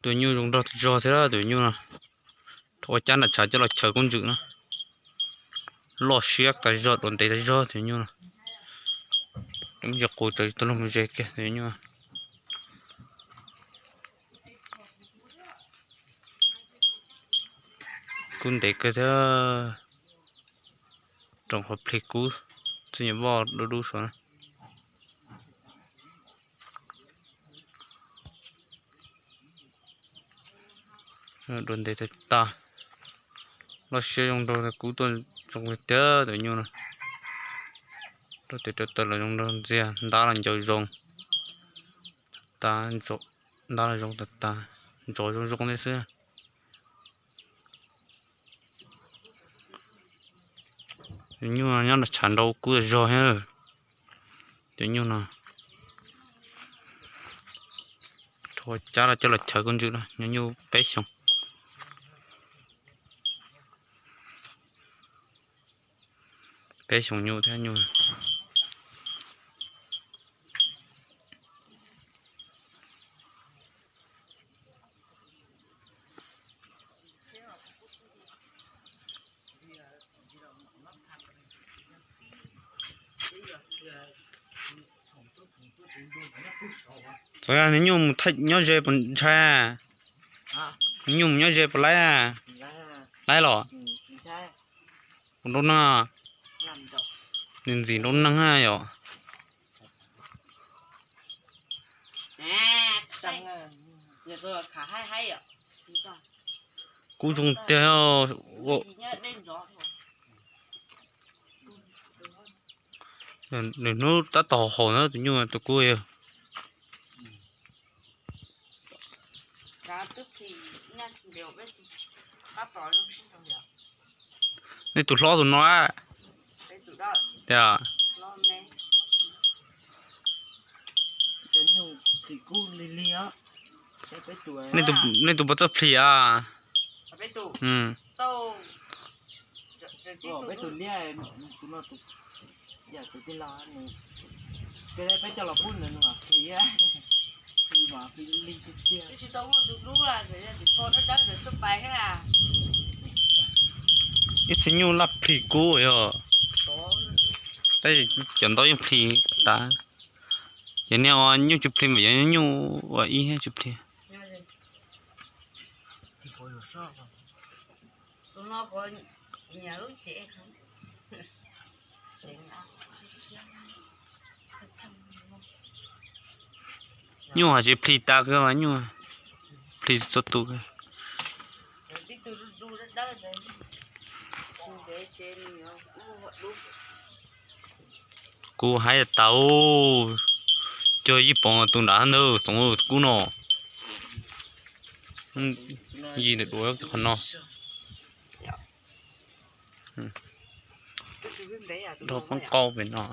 Tus nyuj zoo nraug tas zog thiab tus nyuj no. Rho ua cab nram tshav coj los chaw koob ntsws na. Loj siab tas zog, dua ntev tas zog tus nyuj no. Coob ntsis qus tsawv tau luag mus ze kiag tus nyuj. Kub ntev kawg thiab. Rau qhov plig kub txwj nyuam voj dub dub saud na. Dua ntev tas tas. Loj siab zoo nraug, kub tuaj zoo tiag tus nyuj no. Rau tes rau taw los zoo nraug ntxiag, ntab los ncau zoo. Ntab los zoo tas tas, ntsov zoo zoo thiab xwb. Tus nyuj nyob nram tshav nrau kub tas zog thiab. Tus nyuj no rho cab los coj los chaw koob ntsws na, nyuj peb xyoos. Peb xyoos nyuj thiab nyuj. Txawm yog nws nyuj mus thaij nyob ze puas ntshai? Nws nyuj mus nyob ze puas laib? Laib los? Puas nrau neeg? Nws ntxim nrau neeg yom. Kub zoo tiag. Nws hnub tab tom haus na tus nyuj tus kub yog. Nej tus hlob tus no a? Tias nej tus puas txawj plhis a? Ib txhia nyuj laj plhis kub yog, tab sis cov ntaub yeej plhis tas. Ces niag uas nyuj tsis plhis mas yog nyuj ua ib tsis plhis. Nyuj hais tsis plhis tas kawg mas nyuj plhis txhua tus. Kuv hais tas ub, cog yij poom tus nrad ntag tsoom kub no. Yij ntawm duav qhov no. Dhau poob qaub pem no.